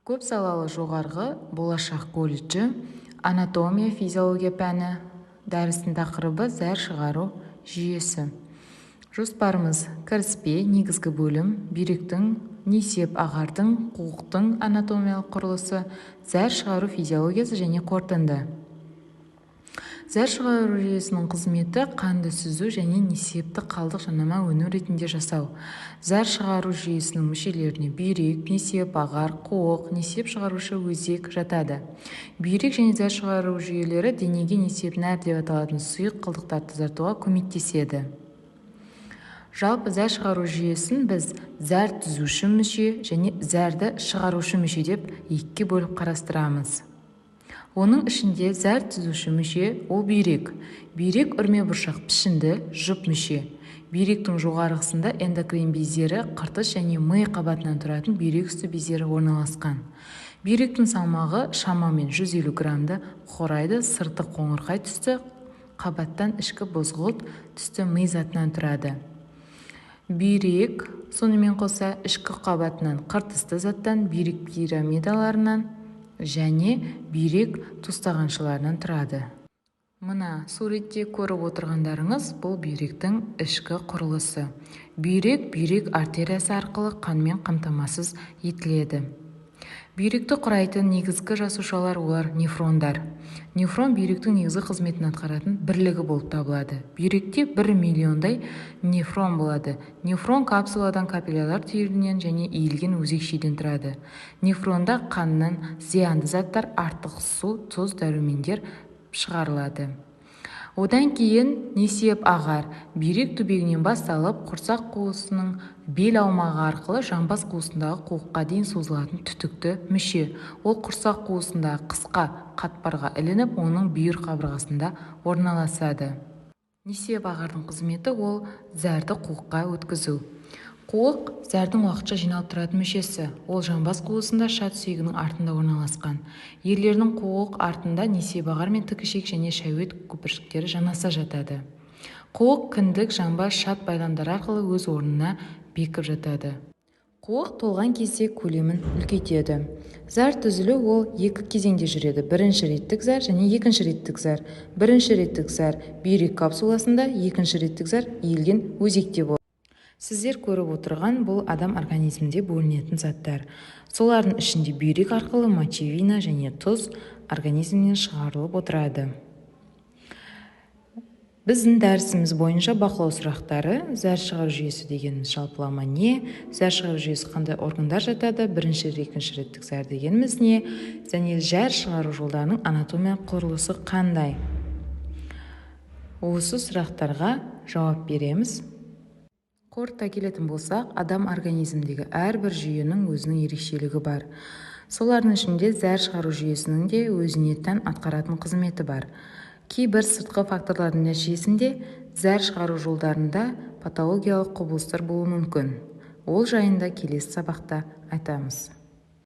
Көпсалалы жоғарғы Болашақ колледжі, анатомия, физиология пәні дәрісінің тақырыбы: зәр шығару жүйесі. Жоспарымыз: кіріспе, негізгі бөлім, бүйректің, несеп ағардың, қуықтың анатомиялық құрылысы, зәр шығару физиологиясы және қорытынды. Зәр шығару жүйесінің қызметі: қанды сүзу және несепті қалдық жанама өнім ретінде жасау. Зәр шығару жүйесінің мүшелеріне бүйрек, несеп ағар, қуық, несеп шығарушы өзек жатады. Бүйрек және зәр шығару жүйелері денеге несеп нәр деп аталатын сұйық қалдықтарды тазартуға көмектеседі. Жалпы, зәр шығару жүйесін біз зәр түзуші мүше және зәрді шығарушы мүше деп екіге бөліп қарастырамыз. Оның ішінде зәр түзуші мүше – ол бүйрек. Бүйрек – үрме бұршақ пішінді жұп мүше. Бүйректің жоғарғысында эндокрин бездері, қыртыс және ми қабатынан тұратын бүйрек үсті бездері орналасқан. Бүйректің салмағы шамамен 150 граммды құрайды. Сырты қоңырқай түсті қабаттан, ішкі бозғылт түсті ми затынан тұрады. Бүйрек сонымен қоса ішкі қабатынан қыртысты заттан, бүйрек пирамидаларынан және бүйрек тостағаншаларынан тұрады. Мына суретте көріп отырғандарыңыз – бұл бүйректің ішкі құрылысы. Бүйрек бүйрек артериясы арқылы қанмен қамтамасыз етіледі. Бүйректі құрайтын негізгі жасушалар – олар нефрондар. Нефрон бүйректің негізгі қызметін атқаратын бірлігі болып табылады. Бүйректе 1 миллиондай нефрон болады. Нефрон капсуладан, капиллярлар түйірінен және иілген өзекшеден тұрады. Нефронда қаннан зиянды заттар, артық су, тұз, дәрумендер шығарылады. Одан кейін несеп ағар бүйрек түбегінен басталып, құрсақ қуысының бел аумағы арқылы жамбас қуысындағы қуыққа дейін созылатын түтікті мүше. Ол құрсақ қуысындағы қысқа қатпарға ілініп, оның бүйір қабырғасында орналасады. Несеп ағардың қызметі – ол зәрді қуыққа өткізу. Қуық – зәрдің уақытша жиналып тұратын мүшесі. Ол жамбас қуысында, шат сүйегінің артында орналасқан. Ерлердің қуық артында несеп ағар мен тік ішек және шәует көпіршіктері жанаса жатады. Қуық кіндік, жамбас, шат байламдары арқылы өз орнына бекіп жатады. Қуық толған кезде көлемін үлкейтеді. Зәр түзілу – ол екі кезеңде жүреді: бірінші реттік зәр және екінші реттік зәр. Бірінші реттік зәр бүйрек капсуласында, екінші реттік зәр иілген өзекте болады. Сіздер көріп отырған бұл адам организмінде бөлінетін заттар. Солардың ішінде бүйрек арқылы мочевина және тұз организмнен шығарылып отырады. Біздің дәрісіміз бойынша бақылау сұрақтары: зәр шығару жүйесі дегеніміз жалпылама не? Зәр шығару жүйесі қандай органдар жатады? Бірінші, екінші реттік зәр дегеніміз не? Және зәр шығару жолдарының анатомиялық құрылысы қандай? Осы сұрақтарға жауап береміз. Қорыта келетін болсақ, адам организміндегі әрбір жүйенің өзінің ерекшелігі бар. Солардың ішінде зәр шығару жүйесінің де өзіне тән атқаратын қызметі бар. Кейбір сыртқы факторлардың нәтижесінде зәр шығару жолдарында патологиялық құбылыстар болуы мүмкін. Ол жайында келесі сабақта айтамыз.